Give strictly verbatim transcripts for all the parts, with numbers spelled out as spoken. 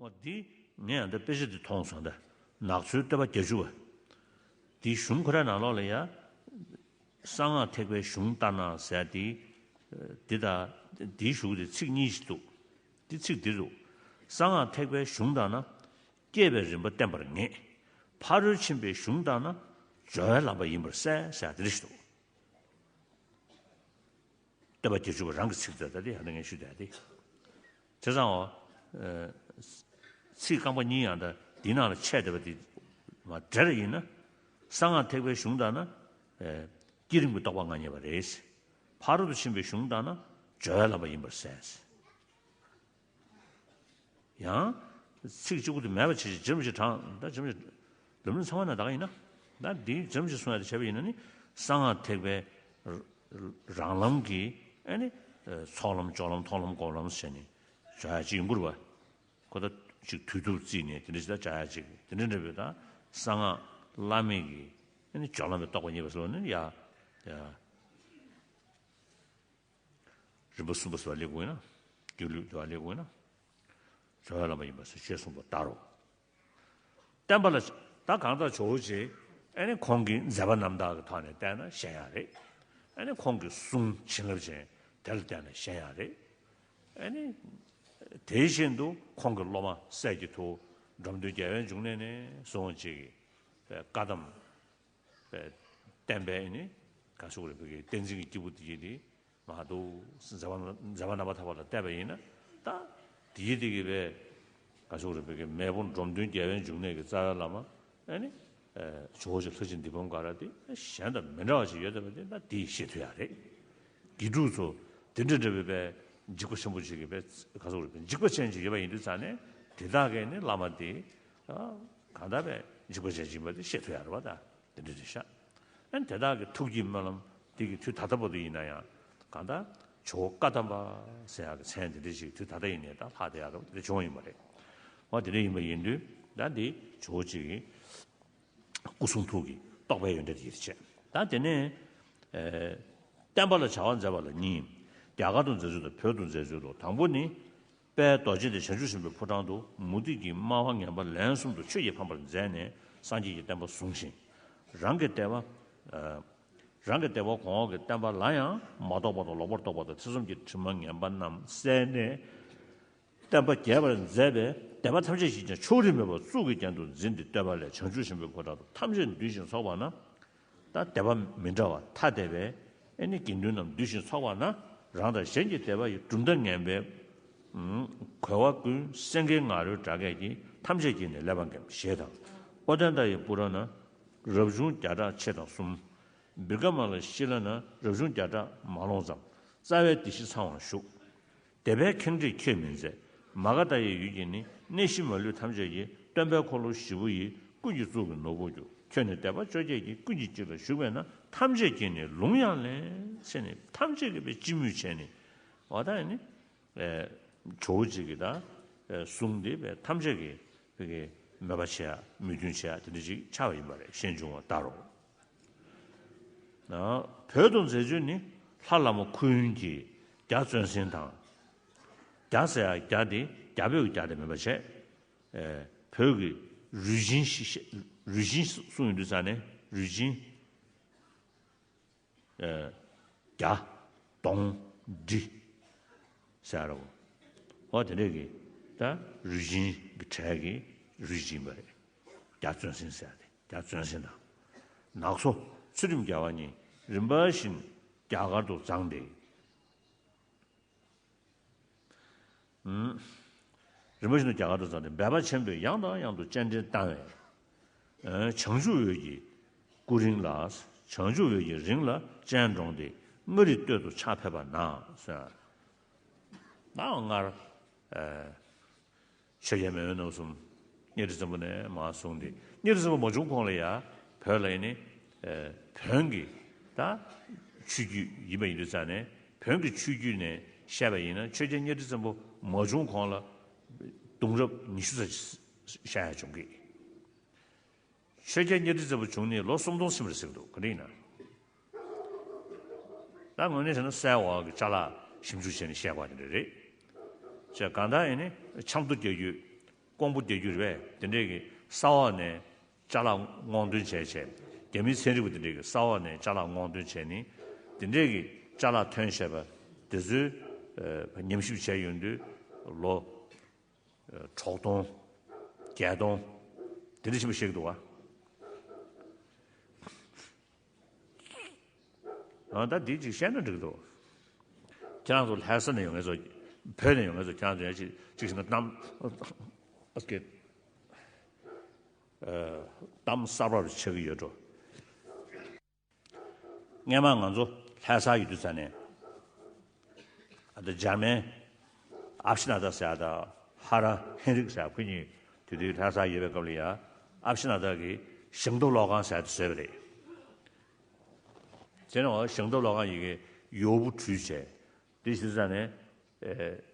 འོ་འདི་ངས་ཡང་ད་དཔེ་ཆ་འདི་མཐོང་སོང་། ད་ནག་ཚོའི་བསྟོད་པ་བརྒྱད་ཅུ་པ་འདི་གཞུང་ཁོ་རའི་ནང་ལོགས་ལ་ཡ། གསང་སྔགས་ཐེག་པའི་གཞུང་ལྟར་ན་ཟེར་ཏེ། འདི་དང་འདིའི་གཞུག་དེ་ཚིག་གཉིས་ཤིག་འདུག་འདི་ཚིག་འདི་རུ། གསང་སྔགས་ཐེག་པའི་གཞུང་ལྟར་ན། བསྐྱེད་པའི་རིམ་པ་བསྟན་པར་ངེས། ཕ་རོལ་ཕྱིན་པའི་གཞུང་ལྟར་ན། སྦྱོར་བའི་ལམ་པ་ཡིན་པར་གསལ་ཟེར་དེ་རེ་ཞིག་འདུག་བསྟོད་པ་བརྒྱད་ཅུ་པ་རང་གི་ཚིག་དེ་ད་དེ་ཡང་ད་ངས་ཞུ་བསྡད་དེ། བྱས་ཙང་འོ། ཚིག་རྐང་པ་གཉིས་ཡང་ད་འདི་ནང་ལ་ཆད་བསྡད་པ་དེ་མ་འདྲ་རེ་ཡིན་ན། གསང་སྔགས་ཐེག་པའི་གཞུང་ལྟར་ན། བསྐྱེད་རིམ་གྱི་རྟོགས་པ་མངའ་ངེས་པ་རེད། ཕ་རོལ་ཏུ་ཕྱིན་པའི་གཞུང་ལྟར་ན། སྦྱོར་བའི་ལམ་པ་ཡིན་པར་གསལ། ཡང་། ཚིག་གཅིག་པུ་དེ་མེད་པ་བྱས་ཤིང་རྗེ་རིན་པོ་ཆེ་དྲངས། ད་རྗེ་རིན་པོ་ཆེ་ལམ་རིམ་ཚང་མ་ན་ད་ག་ཡིན་ན། ད་འདི་རྗེ་རིན་པོ་ཆེ་གསུང་ཡ་དེ་བྱས་པ་ཡིན་ན་ནི། གསང་སྔགས་ཐེག་པའི་རང་ལམ་གྱི་ཨ་ནི། ཚོགས་ལམ་སྦྱོར་ལམ་མཐོང་ལམ་སྒོམ་ལམ་ཟེར་ནས་བྱ་ཡ་ཅིག་ཡོང་གི་རེད་པ། ཁོ་ད་ཅིག་དུས་ཐུབ་བརྩིས་ནས་དེ་འདྲ་ཞིག་ད་བྱ་ཡ་ཅིག་དེ་འདྲ་འདྲ་པོའི་ད་གསང་སྔགས་བླ་མེད་ཀྱི་ཨ་ནི་སྦྱོར་ལམ་པའི་རྟོགས་པ་རྙེད་པ་ཟེར་བ་ནི་ཡ། ཡ། རིམ་པ་གསུམ་པ་ཟེར་བ་སླེབས་དགོས་ན། སྒྱུ་ལུས་འདུལ་བ་སླེབས་དགོས་ན། སྦྱོར་བའི་ལམ་པ་ཡིན་པ་ཟེར་ཞེས་གསུངས་པ་ལྟར་རོ། བསྟན་པ་ལ་ད་གང་ལྟར་ཇོ་བོ་རྗེ་ཨ་ནི་ཁོང་གི་མཛད་པ་རྣམ་དག་གི་ཐོག་ནས་བལྟས་ན་ཞན་ཡག་རེད། ཨ་ནི་ཁོང་གི་གསུང་བྱིན་རླབས་ཅན་དེ་ལ་བལྟས་ན་ཞན་ཡག་རེད། ཨ་ནི་དེ་བཞིན་དུ་ཁོང་གི་སློབ་མ་སྲས་ཀྱི་ཐུ་བོ་འབྲོམ་སྟོན་རྒྱལ་བའི་འབྱུང་གནས་ནས་བཟུང་བ་ཅིག་གི་བཀའ་གདམས། བསྟན་པའི་ནི་ག་ཟེར་དགོས་རེད། བོད་ཀྱི་བསྟན་འཛིན་གྱི་སྐྱེས་བུ་དེ་ཡིན་ཏེ། མ་གཏོགས་མཛད་པ་མཛད་པ་རྣམ་པར་ཐར་པ་ལ་བལྟས་པ་ཡིན་ན། ད་དེའི་དེ་གི་བའི་ག་ཟེར་དགོས་རེད། བོད་ཀྱི་མེས་པོ་འབྲོམ་སྟོན་རྒྱལ་བའི་འབྱུང་གནས་ཀྱི་རྩ་བའི་བླ་མ་ཨ་ནི་ཇོ་བོ་རྗེ་ལྷ་རྗེ་འདི་འབུམ་ག་ར་དེ་གཞན་དང་མི་འདྲ་བ་ཞིག་ཡོད་བསྡད་པ་དེ་ད་དེ་ཤེས་ཐུབ་ཡག་རེད། དགེ་ཕྲུག་ཚོ་དེ་འདྲ་འདྲ་བའི་བའི་འཇིགས་པ་ཆེན་པོ་ཅིག་གི་བའི་ག་ཟེར་དགོས་རེད། འཇིགས་པ་ཅན་ཅིག་ཡོད་པ་ཡིན་དུས་ཙང་ནས་དེ་དག་གིས་ནི་བླ་མ་དེ་གང་ལྟར་བའི་འཇིགས་པ་ཅན་ཅིག་ཡིན་པ་དེ་ཤེས་ཐུབ་ཡག་རེད་པ། ད། དེ་འདྲ་རེད་ཤག་ཨ་ནི་དེ་དག་གི་ཐུགས་ཀྱི་སྨོན་ལམ་འདི་གི་དུས་ད་ལྟ་བར་དུ་ཡིན་ན་ཡང་གང་ལྟར་ཇོ་བོ་བཀའ་གདམས་པ་ཟེར་ཡག་གི་མཚན་དེ་འདྲ་ཞིག་དུས་ད་ལྟ་ཡིན་ནའི་ད་ལྷག་བསྡད་ཡག་གི་དེ་འདྲ་བྱུང་བ་ཡིན་པ་རེད། འོ་དེ་འདྲ་ཡིན་པ་ཡིན་དུས་ད་འདི་ཇོ་བོ་རྗེ་གི་སྐུ་གསུང་ཐུགས་ཀྱི་རྟོགས་པའི་ཡོན་ཏན་དེ་ཡིན་ཆེ། ད་དེ་ནས་ཨེ། བསྟན་པ་ལ་བྱ་བ་མཛད་པ་ལ་གཉིས། རྒྱ་གར་དུ་མཛད་ཚུལ་དང་བོད་དུ་མཛད་ཚུལ་ལོ། དང་པོ་ནི། དཔལ་རྡོ་རྗེ་འདི་བྱང་ཆུབ་ཤིང་པའི་ཕོ་བྲང་དུ་མུ་སྟེགས་ཀྱི་སྨྲ་བ་ངན་པ་ལན་གསུམ་དུ་ཆོས་ཀྱིས་ཕམ་པར་མཛད་ནས་སངས་རྒྱས་ཀྱི་བསྟན་པ་བཟུང་ཞིང་། རང་གི་དད་པ། རང་གི་དད་པ་གོང་འོག་གི་བསྟན་པ་ལ་ཡང་མ་རྟོགས་པ་དང་ལོག་པར་རྟོག་པ་དང་ཐེ་ཚོམ་གྱི་དྲི་མ་ངན་པ་རྣམས་བསལ་ནས། བསྟན་པ་རྒྱས་པར་མཛད་པས་དད་པ་ཐམས་ཅད་ཀྱིས་ཀྱང་ཕྱོགས་རིས་མེད་པར་གཙུག་གི་རྒྱན་དུ་འཛིན་ཏེ་བསྟོད་པ་ལས་བྱང་ཆུབ་ཤིང་པའི་ཕོ་བྲང་དུ་ཐམས་ཅད་འདུས་ཤིང་ཚོགས་པ་ན། ད་དད་པ་མི་འདྲ་བ་ཐ་དད་པའི་ཨེ་ནི་དགེ་འདུན་རྣམས་འདུས་ཤིང་ཚོགས་པ་ན། རང་དང་གཞན་གྱི་དད་པ་ཡི་གྲུབ་མཐའ་ངན་པའི་གོལ་བ་ཀུན་སེང་གེའི་ང་རོའི་སྒྲ་སྐད་ཀྱིས་ཐམས་ཅད་སྐྱེས་ནས་ཀླད་པ་འགེམས་ཞེས་དང་། ཨོ་ཏནྟ་ཡི་པུ་ར་ན་རབ་བྱུང་བརྒྱ་ཕྲག་ཕྱེད་དང་གསུམ། བི་ཀ་མ་ལ་ཤི་ལ་ན་རབ་བྱུང་བརྒྱ་ཕྲག་མ་ལོངས་ཙམ། རྩ་བའི་སྡེ་བཞི་ཚང་བར་བཞུགས། དད་པས་ཁེངས་དྲེགས་ཁྱོད་མི་མཛད། མ་ག་དྷ་ཡི་ཡུལ་གྱི་ནི་གནས་གཞི་མ་ལུས་ཐམས་ཅད་ཀྱི་སྟོན་པའི་འཁོར་ལོ་བཞི་པོ་ཡི་ཀུན་གྱི་གཙུག་གི་ནོར་བུར་གྱུར། ཁྱོད་ནི་དད་པ་བཅོ་བརྒྱད་ཀྱིས་ཀུན་གྱི་དཀྱིལ་ལ་བཞུགས་པས་ན་ཐམས་ཅད་ཀྱིས་ནི་ལུང་ཡང་ལེན་ཟེར་ནས་ཐམས་ཅད་ཀྱིས་དཔེ་སྤྱི་མོས་བྱས་ནས་འོ་ད་ནི་ཇོ་བོ་རྗེ་གི་ད་གསུང་དེ་དཔེ་ཐམས་ཅད་ཀྱིས་དཔེ་གི་མོས་པ་བྱེད་ཡ་མོས་མཐུན་བྱེད་ཡ་དེ་འདྲ་ཅིག་ཆགས་པ་ཡིན་པ་རེད། ཤན་འབྱུང་བ་ལྟར་རོ། བོད་དུ་མཛད་ཚུལ་ནི་ལྷ་ལྷ་མོ་འཁོན་གྱི་རྒྱ་བཙོན་ཟིན་དང་། རྒྱ་ཟེར་ཡ་རྒྱ་དེ་རྒྱ་བོད་ཀྱི་རྒྱ་དེ་མིན་པ་བྱས། ཨེ། བོད་ཀྱི་རུས་ཆེན་ཞིག་རུས་ཆེན་གསུངས་ཡོང་དུས་ཙང་ནས་རུས་ཆེན། ཨེ། རྒྱ། གདོང་། འབྲི། ཟེར་རོ། འོ་དེ་འདྲས་ཀྱི་ད་རུས་ཆེན་གྱི་གྲས་ཀྱི་རུས་ཆེན་པ་རེད། རྒྱ་བཙོན་ཟིན་ཟེར་ཏེ་རྒྱ་བཙོན་ཟིན་དང་། ནག་ཚོ་ཚུལ་ཁྲིམས་རྒྱལ་བ་གཉིས་རིམ་པ་བཞིན་རྒྱ་གར་དུ་བརྫངས་ཏེ། ཨུམ། རིམ་པ་བཞིན་དུ་རྒྱ་གར་དུ་བརྫངས་ཏེ་སྦལ་པ་ཆེན་པོས་ཡང་དང་ཡང་དུ་སྤྱན་འདྲེན་བཏང་བས། ཨ། བྱང་ཆུབ་འོད་ཀྱི་སྐུ་རིང་ལ། བྱང་ཆུབ་འོད་ཀྱི་རིང་ལ་སྤྱན་དྲོངས་ཏེ་མངའ་རིས་སྟོད་དུ་ཕྱག་ཕེབས་པ་ན་ཟེར། ད་སྔར། ཨ། ཆོས་རྒྱལ་མེས་དབོན་རྣམ་གསུམ་གཉའ་ཁྲི་བཙན་པོ་ནས་མར་བཟུང་སྟེ། གཉའ་ཁྲི་བཙན་པོ་མ་བྱུང་གོང་ལ་ཡ་བོད་ལ་ཡིན་ནི། ཨེ། བོན་གྱི་ད་ཆོས་བརྒྱུད་ཡིན་པ་ཡིན་དུས་ཙང་ནས་བོན་གྱི་ཆོས་བརྒྱུད་ནས་བཤད་པ་ཡིན་ན་ཆོས་རྒྱལ་གཉའ་ཁྲི་བཙན་པོ་མ་བྱུང་གོང་ལ་གདུང་རབས་ཉི་ཤུ་ཙམ་བཤད་ཡ་བྱུང་གི། ཆོས་རྒྱལ་གཉའ་ཁྲི་བཙན་པོ་བྱུང་ནས་ལོ་སུམ་སྟོང་ཟིན་པ་རེད་ཟེར་གི་འདུག་ག་འདྲ་ཡིན་ན། ད་དངོས་གནས་བྱས་ན་གསལ་བ་གི་ཅ་ལག་ཞིབ་འཇུག་བྱས་ནས་བཤད་པ་དེ་འདྲ་རེད། ཅེས་གང་ལྟར་ཡིན་ནི་ཆབ་མདོ་རྒྱལ་བརྒྱུད་ དཔང་པོ་རྒྱག་རྒྱུ་རེད་པས། དེ་འདྲས་ཀྱི་ས་འོག་ནས་ཅ་ལག་སྔོག་འདོན་བྱས་བྱས། རྒྱ་མིའི་ཚན་རིག་པ་དེ་འདྲས་ཀྱི་ས་འོག་ནས་ཅ་ལག་སྔོག་འདོན་བྱས་ནས། དེ་འདྲས་ཀྱི་ཅ་ལག་ཐོན་བྱས་པ་དེ་ཚོའི་ཨ་ཉམས་ཞིབ་བྱས་ཡོང་དུས་ལོ་ཨ་དྲུག་སྟོང་བརྒྱད་སྟོང་དེ་འདྲ་ཕྱིན་པ་བཤད་ཀྱི་འདུག་བ། ཨ་ད་འདི་ཅིག་བཤད་ན་འགྲིག་འདུག་ཁྱེད་རང་ཚོ་ལྷ་ས་ནས་ཡོང་མཁན་ཚོ། བོད་ནས་ཡོང་མཁན་ཚོ། ཁྱེད་རང་ཚོ་ཡང་ཅིག་ཅིག་བྱས་ན་གཏམ་ཨ་སྐད་ཨ་གཏམ་གསར་པ་རུ་ཆགས་ཀྱི་ཡོད་འགྲོ། སྔན་མ་ང་ཚོ་ལྷ་ས་ཡོད་དུས་ཙ་ནས། ཨ་ད་འཇར་མན་ཨབ་ཤི་ན་ད་ཟེར་ཡ་དང་ཧ་ར་ཧེན་རིག་ཟེར་ཡ་ཁོ་གཉིས་དེ་དུས་ལྷ་ས་ཡོད་པའི་སྐབས་ལ་ཡ། ཨབ་ཤི་ན་ད་གིས་ཞིང་སྟོབས་གློག་ཁང་ཟེར་ཡ་དེ་བཟོས་པ་རེད། དེ་ནས་ཞིང་སྟོབས་གློག་ཁང་ཡི་གེ་ཡོ་བུ་བྲུས་བྱས། དེ་བྱས་ཙ་ནས་ཨེ།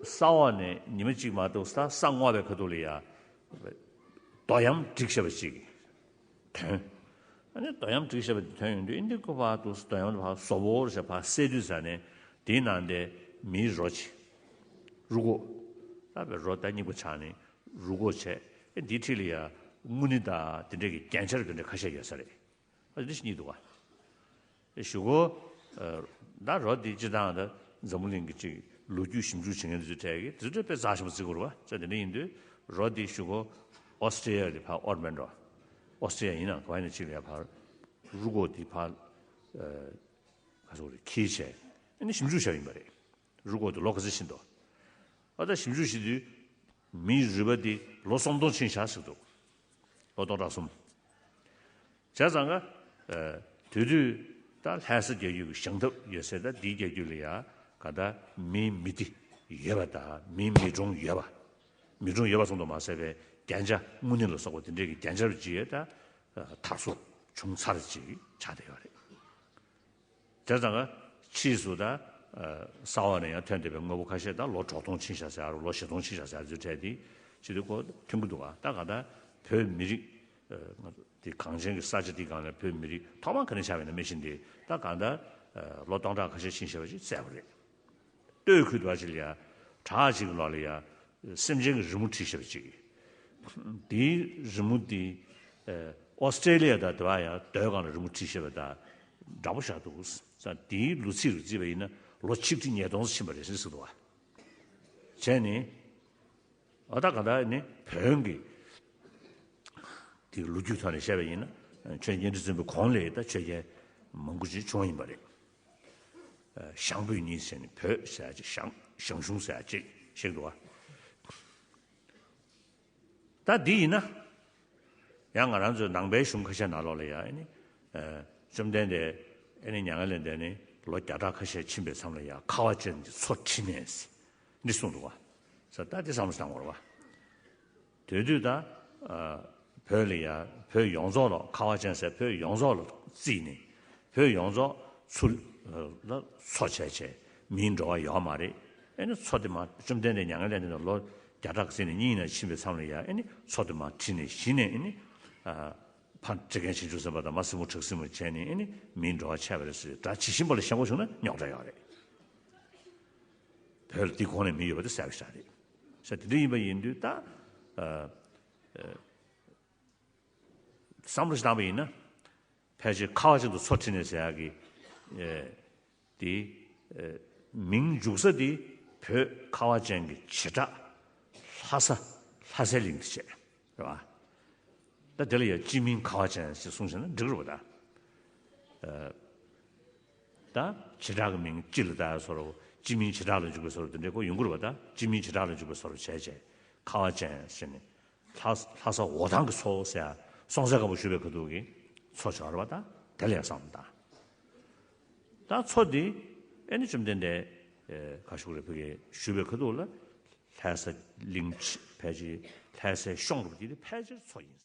ས་འོག་ནས་ཉི་མ་གཅིག་མ་གཏོགས་ས་ས་སྔོག་པའི་ཁ་ཐུག་ལ་ཡ། རྡོ་གཡམ་བསྒྲིགས་བཞག་པ་ཅིག་ཐོན། ཨ་ནི་རྡོ་གཡམ་བསྒྲིགས་བཞག་པ་དེ་ཐོན་ཡོང་དུས་ཨིན་དི་ཀོ་ཕར་དུ་རྡོ་གཡམ་དེ་ཕར་བཟོ་བོར་བྱས་ཕར་བསད་དུས་ཙ་ནས། དེའི་ནང་དེ་མིའི་རོ་ཅིག་རུས་ཁོག་ད་བའི་རོ་ད་སྙིང་པོ་ཆགས་ནས་རུས་ཁོག་བྱས། ཨེ་འདིའི་འཁྲིས་ལ་ཡ་དངུལ་ནི་དང་དེ་འདྲས་ཀྱི་རྒྱན་ཆ་དེ་འདྲ་ཁ་ཤས་ཡོད་ས་རེད། ཨ་འདི་ཞིག་གཉིས་འདུག་བ། ཨེ་གཞུག་གུ་ཨ་ད་རོ་འདི་སྤྱིར་བཏང་ད་འཛམ་བུ་གླིང་གི་ཅིག་ལོ་རྒྱུས་ཞིབ་འཇུག་བྱེད་མཁན་དེ་ཚོའི་གྲས་ཀྱིས་དེ་ཚོ་དཔེ་རྩ་ཆེན་པོ་བརྩི་གི་རེད་བ། ས་དེ་འདྲ་ཡིན་དུས་རོ་འདི་གཞུག་གུ་ཨོ་སི་ཀྲི་ཡ་ལ་ཕར་ཨོར་མན་རོ། ཨོ་སི་ཀྲི་ཡ་ཡིན་ནའང་ག་བ་ཡིན་ན་ཅིག་ལ་ཡ་ཕར་རུས་ཁོག་འདི་ཕར་ཨ་ག་ཚོད་རེད་འཁྱེར་བྱས། ཨ་ནི་ཞིབ་འཇུག་བྱས་ཡིན་པ་རེད། རུས་ཁོག་དེ་ལོ་ག་ཚོད་ཕྱིན་འདུག་ཨ་ད་ཞིབ་འཇུག་བྱེད་དུས་མིའི་རུས་པ་དེ་ལོ་སུམ་སྟོང་ཕྱིན་བཞག་ཟེར་འདུག་ལོ་སྟོང་ཕྲག་གསུམ། བྱས་ཙང་ཀ་ཨ་དེ་དུས་ད་ལྷ་ས་རྒྱལ་རྒྱུད་ཀྱི་ཞིང་ཐབ་ཡོད་སའི་ད་འདིའི་རྒྱལ་རྒྱུད་ལ་ཡ་ག་ད་མིའི་མི་ལྡེ་ཡོད་པ་དང་མིའི་མི་གྲོང་ཡོད་པ། མི་གྲོང་ཡོད་པ་ཙམ་དུ་མ་ཟད་པའི་རྒྱན་ཆ་དངུལ་ནི་ལ་སོགས་པ་དེ་འདྲས་ཀྱི་རྒྱན་ཆ་ཅིག་ད་ཨ་དར་སྲོལ་བྱུང་ཚར་ཅིག་ཆགས་བསྡད་ཡོད་རེད། དེ་ཙང་ཀ་ཕྱིས་སུ་ད་ཨ་ས་འོག་ནས་ཡང་ཐོན་བསྡད་པའི་དངོས་པོ་ཁ་ཤས་ད་ལོ་དྲུག་སྟོང་ཕྱིན་བཞག་ཟེར་ཡ་རུ་ལོ་བཞི་སྟོང་ཕྱིན་བཞག་ཟེར་ཡ་ཚོའི་གྲས་དེ་ཅི་དུས་ཁོ་ཐོན་གྱི་འདུག་ག་ད་ག་ད་བོད་མི་རིགས་ཨ་དེ་གངས་ཅན་གྱི་ས་ཆ་དེའི་སྒང་ལ་བོད་མི་རིགས་ཐོག་མ་ག་ནས་ཆགས་པ་ཡིན་ན་མི་ཤེས་འདི་ད་ག་ད་ཨ་ལོ་སྟོང་ཕྲག་ཁ་ཤས་ཕྱིན་བཞག་པ་ཞིག་གསལ་པོ་རེད། སྟོད་ཁུལ་དུ་བ་ཞིག་ལ་ཡ་བྲག་ཅིག་གི་ལོགས་ལ་ཡ་སེམས་ཅན་གྱི་རི་མོ་བྲིས་བཞག་པ་ཅིག་དེའི་རི་མོ་དེ་ཨ་ཨོ་སི་ཀྲེ་ལི་ཡ་དང་དེ་བ་ཡ་རྡོའི་སྒང་ལ་རི་མོ་བྲིས་བཞག་པ་དང་འདྲ་པོ་ཞིག་འདུག་ས་དེའི་ལོ་ཚིགས་རུ་བརྩིས་པ་ཡིན་ན་ལོ་ཆིག་ཁྲི་ཉིས་སྟོང་ཙམ་ཕྱིན་པ་རེད་ཟེར་འདུག་བ། བྱས་ནས་ཨ་ད་ག་ད་ནི་བོན་གྱི་དེ་ལོ་རྒྱུས་ཐོག་ནས་བཤད་པ་ཡིན་ན་ཆོས་རྒྱལ་བསྟན་འཛིན་བརྒྱད་པའི་གོང་ལ་ད་ཆོས་རྒྱལ་མང་པོ་ཅིག་བྱུང་བ་ཡིན་པ་རེད། ཨ་ཞང་བོད་གཉིས་ཟེར་ནས་བོད་ཟེར་ཡ་ཅིག་ཞང་ཞང་ཞུང་ཟེར་ཡ་ཅིག་བཤད་འདུག་བ། ད་འདི་ཡིན་ན། ཡང་ང་རང་ཚོའི་ནང་པའི་གཞུང་ཁ་ཤས་ནང་ལོགས་ལ་ཡང་ཨ་ནི། ཨ་བཅོམ་ལྡན་འདས་ཨ་ནི་མྱ་ངན་ལས་འདས་ནས་ལོ་བརྒྱ་ཕྲག་ཁ་ཤས་ཕྱིན་པའི་མཚམས་ལ་ཡང་ཁ་བ་ཅན་གྱི་མཚོ་ཁྲི་ནས་འདི་གསུངས་འདུག་བ། ས་ད་འདི་བསམ་བློ་བཏང་དགོས་རེད་བ། དེ་དུས་ད། ཨ་བོད་ལ་ཡང་བོད་ཡོངས་རྫོགས་ལ་ཁ་བ་ཅན་ཟེར་བོད་ཡོངས་རྫོགས་ལ་བརྩིས་ནས་བོད་ཡོངས་རྫོགས་ཚུར་ལ་མཚོ་བྱས་བྱས་མིའི་འགྲོ་བ་ཡོད་མ་རེད། ཨ་ནི་མཚོ་དེ་མ་བཅོམ་ལྡན་འདས་མྱ་ངན་ལས་འདས་ནས་ལོ་བརྒྱ་ཕྲག་ཟིན་ནས་གཉིས་ན་ཕྱིན་པའི་མཚམས་ལ་ཡང་ཨ་ནི་མཚོ་དེ་མར་བྲིས་ནས་གཞི་ནས་ཨ་ནི། ཨ་ཕ་ཁྲི་མཁན་ཆེན་བྱང་ཆུབ་སེམས་དཔའ་དང་མ་སྲིན་མོ་ཁྲག་སྲིན་མོ་བྱས་ནས་ཨ་ནི་མིའི་འགྲོ་བ་ཆགས་པ་རེད་ཟེར་སྒྲ་ཇི་བཞིན་པ་ལ་ཞེན་པོ་བྱུང་ན་རྙོག་དྲ་ཡོད་རེད། བོད་ལ་དེའི་གོང་ནས་མི་ཡོད་པ་དེ་གསལ་པོ་ཞིག་རེད། ས་དེ་འདྲ་ཡིན་པ་ཡིན་དུས་ད། ཨ་ཨ་བསམ་བློ་ཞིག་བཏང་པ་ཡིན་ན། ཕལ་ཆེར་ཁ་བ་ཅན་དུ་མཚོ་ཁྲི་ནས་ཟེར་ཡག་གི་ཨེ་དེ་ཨེ་མིང་འཇུག་ས་དེ་བོད་ཁ་བ་ཅན་གྱི་བྱེ་བྲག་ལྷ་ས་ལྷ་སའི་གླིང་དུ་བྱས་རེད་བ། ད་དེ་ལ་ཡང་སྤྱི་མིང་ཁ་བ་ཅན་ཞེས་གསུངས་བྱས་ན་འགྲིག་རེད་བ་ད། ཨེ་ད་བྱེ་བྲག་གི་མིང་སྤྱི་ལ་བཏགས་ཡ་བཟོ་འདྲ་སྤྱི་མིང་བྱེ་བྲག་ལ་འཇུག་པའི་བཟོ་འདྲ་དེ་འདྲའི་སྐོར་ཡོང་གི་རེད་བ་ད། སྤྱི་མིང་བྱེ་བྲག་ལ་འཇུག་པའི་བཟོ་འདྲ་བྱས་བྱས་ཁ་བ་ཅན་ཟེར་ནས། ལྷ་ལྷ་ས་འོ་ཐང་གི་མཚོ་ཟེར་ཡ་སྲོང་བཙན་སྒམ་པོ་བཞུགས་པའི་ཁ་ཐུག་གི་མཚོ་ཆགས་རེད་བ་ད། དེ་ལ་ཡང་བསམ་བློ་བཏང་། ད་མཚོ་འདི་ཨེ་ནི་བཅོམ་ལྡན་འདས་ཨེ་ག་ཞུ་རེད་ཕ་གི་བཞུགས་པའི་ཁ་ཐུག་ལ་ལྷ་ས་གླིང་ཕྱི་ཕལ་ཆེར་ལྷ་སའི་གཤོང་རུ་འདི་ནི་ཕལ་ཆེར་མཚོ་ཡིན།